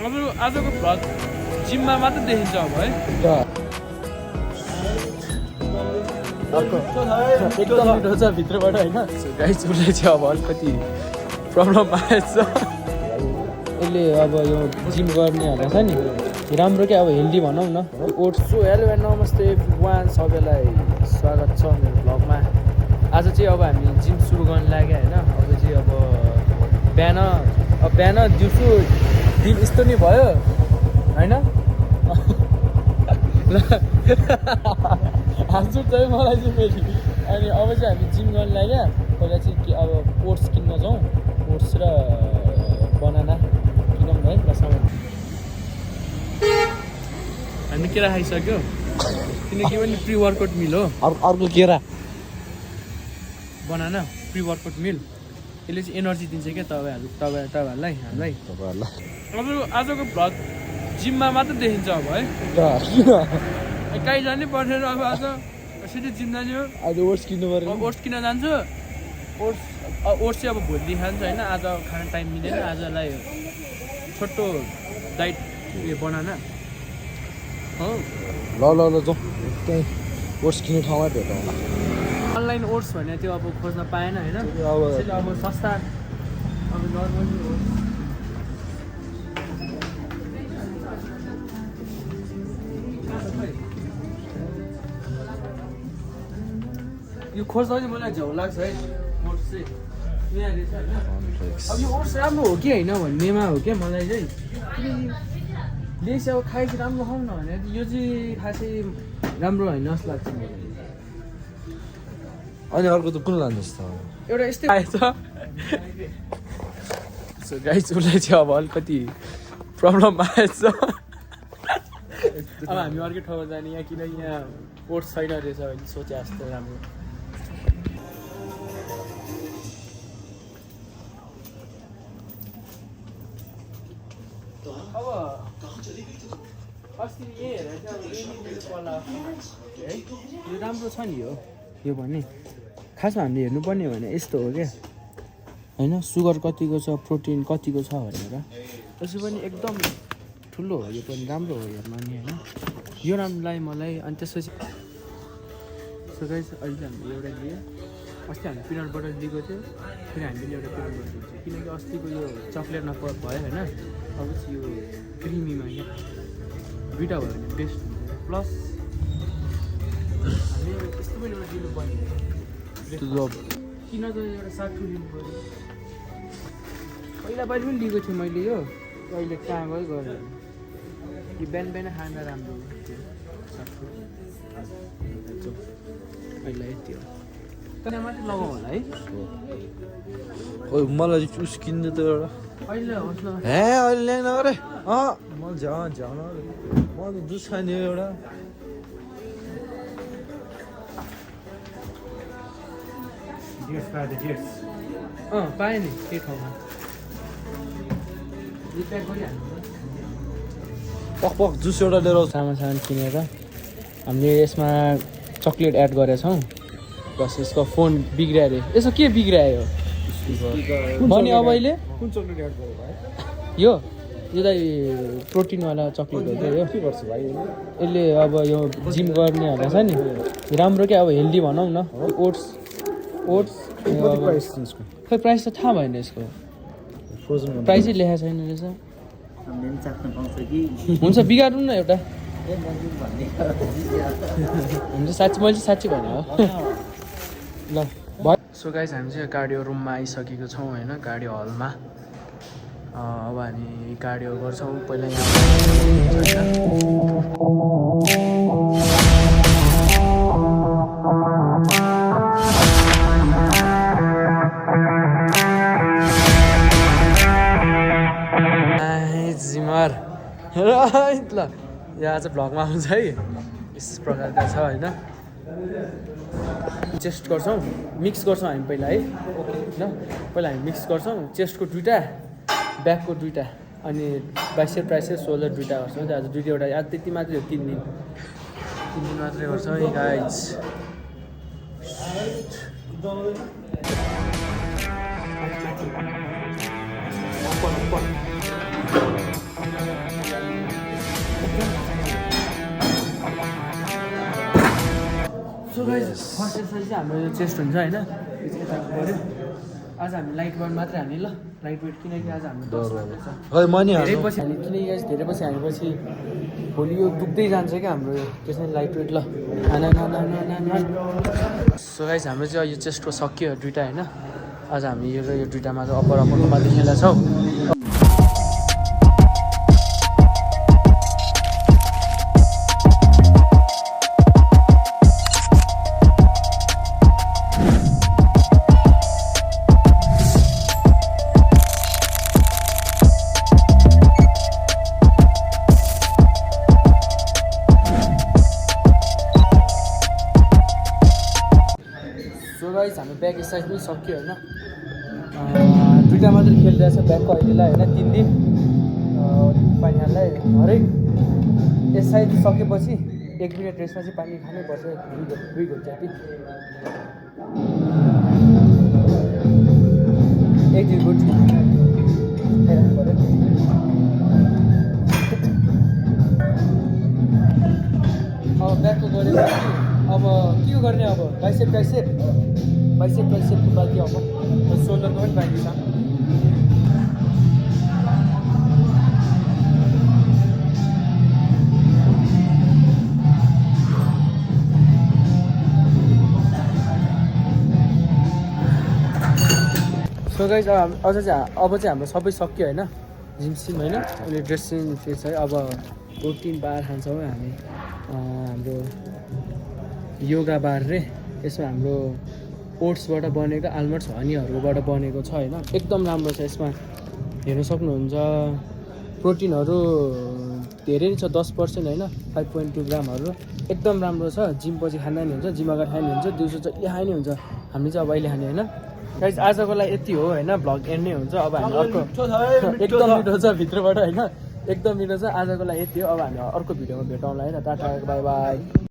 आजको भ्लग जिममा मात्र देखिन्छ अब है एकदम मिठो छ भित्रबाट होइन गाइस उसले चाहिँ अब अलिकति प्रब्लम आएछ यसले अब यो जिम गर्नेहरूलाई छ नि राम्रो क्या अब हेल्दी भनौँ न ओट्स सो हेलो एन्ड नमस्ते वान सबैलाई स्वागत छ मेरो भ्लगमा आज चाहिँ अब हामी जिम सुरु गर्न लाग्यो होइन अब चाहिँ अब बिहान दिउँसो दिन यस्तो नि भयो होइन हाँसु चाहिँ मलाई चाहिँ फेरि अनि अब चाहिँ हामी जिम गर्न लाग्यो पहिला चाहिँ अब ओट्स किन्न जाउँ ओट्स र बनाना किनौँ है र सामान हामी केरा खाइसक्यो किनकि पनि प्रि वर्कआउट मिल हो अर्को केरा बनाना प्रि वर्कआउट मिल यसले चाहिँ एनर्जी दिन्छ क्या तपाईँहरूलाई हामीलाई अब आजको भ्लग जिममा मात्र देखिन्छ अब है कहीँ जानै पर्दैन अब आज सिधै जिम जाने हो आज ओट्स किन्नु पर्यो ओट्स किन्न जान्छु ओट्स चाहिँ अब भोलि खान्छ होइन आज खाना टाइम मिलेन आजलाई छोटो डाइट उयो बनाना हो ल जाउँ ओट्स किन्ने ठाउँमा भेटौँ अनलाइन ओट्स भने त्यो अब खोज्न पाएन होइन अब सस्ता अब नर्मली हो यो खोज्दा पनि मलाई झ्याउ लाग्छ है ओट्स चाहिँ यहाँ रहेछ होइन अब यो ओट्स राम्रो हो कि होइन भन्नेमा हो क्या मलाई चाहिँ किनकि लेस अब खाएपछि राम्रो खाउँ न भने यो चाहिँ खासै राम्रो होइन जस्तो लाग्छ मलाई अनि अर्को त कुन लानुहोस् त एउटा यस्तै आएछ सो गाइस उसलाई चाहिँ अब अलिकति प्रब्लम आएछ अब हामी अर्कै ठाउँमा जाने यहाँ किनकि यहाँ ओट्स छैन रहेछ भने सोचे जस्तो राम्रो अब अस्ति यही हेरेर चाहिँ अब पर्ला है यो राम्रो छ नि यो भने खासमा हामीले हेर्नुपर्ने हो भने यस्तो हो क्या होइन सुगर कतिको छ प्रोटिन कतिको छ भनेर त्यसै पनि एकदम ठुलो हो यो पनि राम्रो हो हेर्न नि होइन यो राम्रो लाग्यो मलाई अनि त्यसपछि सबै अहिले हामीले एउटा लियो अस्ति हामीले पिनट बटर लिएको थियो फेरि हामीले एउटा पिनट बटर लिएको थियो किनकि अस्तिको यो चक्लेटमा भयो होइन अब चाहिँ यो क्रिमीमा क्या दुइटा भयो भने बेस्ट हुन्छ प्लस हामीले यस्तो पनि एउटा दिनुपर्ने किन त एउटा 60 लिनु पऱ्यो पहिला पनि लिएको थिएँ मैले यो अहिले कहाँ गयो गरेर यो बिहान खाँदा राम्रो हो त्यो 60 पहिला यति हो त्यहाँ मात्रै लगाउँ होला है मलाई चुस किन्नु त एउटा अहिले होस् न हे अहिले ल्याएन अरे म झ्याउन म त जुस खाने एउटा पाएँ नि त्यही ठाउँमा प्याक गरिहाल्नु पक जुस एउटा लिएर सामान किनेर हामीले यसमा चक्लेट एड गरेछौँ प्लस यसको फोन बिग्रियो अरे यसो के बिग्रियो भने अब अहिले कुन चक्लेट एड गर्यो भाइ यो चाहिँ प्रोटिनवाला चक्लेट हो क्या यो के गर्छ भाइ यसले अब यो जिम गर्नेहरूलाई छ नि राम्रो क्या अब हेल्दी भनौँ न ओट्स खै प्राइस त थाहा भएन यसको प्राइसै लेखाएको छैन रहेछ हुन्छ बिगारौँ न एउटा हुन्छ साँच्ची मैले साँच्ची भने हो ल सो गाइस हामी चाहिँ कार्डियो रुममा आइसकेको छौँ होइन कार्डियो हलमा अब हामी कार्डियो गर्छौँ पहिला यहाँ जिमर राइट ल यहाँ चाहिँ भ्लगमा आउँछ है यस प्रकारका छ होइन चेस्ट गर्छौँ मिक्स गर्छौँ हामी पहिला है ल पहिला हामी मिक्स गर्छौँ चेस्टको दुइटा ब्याकको दुइटा अनि बाइसेप ट्राइसेप सोल्डर दुइटा गर्छौँ आज दुइटा आज त्यति मात्रै हो 3 दिन मात्रै गर्छौँ है गाइज फर्स्ट एक्सर्साइज चाहिँ हाम्रो यो चेस्ट हुन्छ होइन यो चाहिँ यता गऱ्यो आज हामी लाइट वेट मात्रै हाल्ने ल लाइट वेट किनकि आज हाम्रो 10 मात्रै छ खै मनी धेरै पछि हामी किनकि आज धेरै पछि हालेपछि भोलि यो दुख्दै जान्छ क्या हाम्रो यो त्यसमा लाइट वेट ल सो गाइस हाम्रो चाहिँ यो चेस्टको सकियो दुइटा होइन आज हामी यो दुइटामा चाहिँ अप्पर माथि खेल्दैछौँ हाम्रो ब्याक एक्सर्साइज पनि सक्यो होइन दुइटा मात्रै खेलिरहेछ ब्याकको अहिलेलाई होइन 3 दिन पानीहरूलाई हरेक एक्सर्साइज सकेपछि 1 मिनट रेस्टमा चाहिँ पानी खानै पर्छ 2 घन्टा जति 1-2 गुट खाइराख्नु पऱ्यो अब ब्याकको गऱ्यो अब के गर्ने अब बाइसेप ट्राइसेपको बाँकी अब सोल्डरको पनि बाँकी छ सो गाइस अब चाहिँ हाम्रो सबै सक्यो होइन जिम होइन अहिले ड्रेसिङ फेस है अब प्रोटिन बार खान्छौँ हामी हाम्रो योगा बार रे यसमा हाम्रो ओट्सबाट बनेको आलमन्ड्स हनीहरूबाट बनेको छ होइन एकदम राम्रो छ यसमा हेर्न सक्नुहुन्छ प्रोटिनहरू धेरै नै छ 10% होइन 5.2 ग्रामहरू एकदम राम्रो छ जिम पछि खाँदा नि हुन्छ जिम अगाडि खाने हुन्छ दिउँसो चाहिँ खाइ नै हुन्छ हामी चाहिँ अब अहिले खाने होइन गाइस आजको लागि यति हो होइन भ्लग एन्ड नै हुन्छ अब हामी अर्को एकदम मिठो छ भित्रबाट होइन एकदम मिठो छ आजको लागि यति हो अब हामी अर्को भिडियोमा भेटौँला होइन टाटा बाई बाई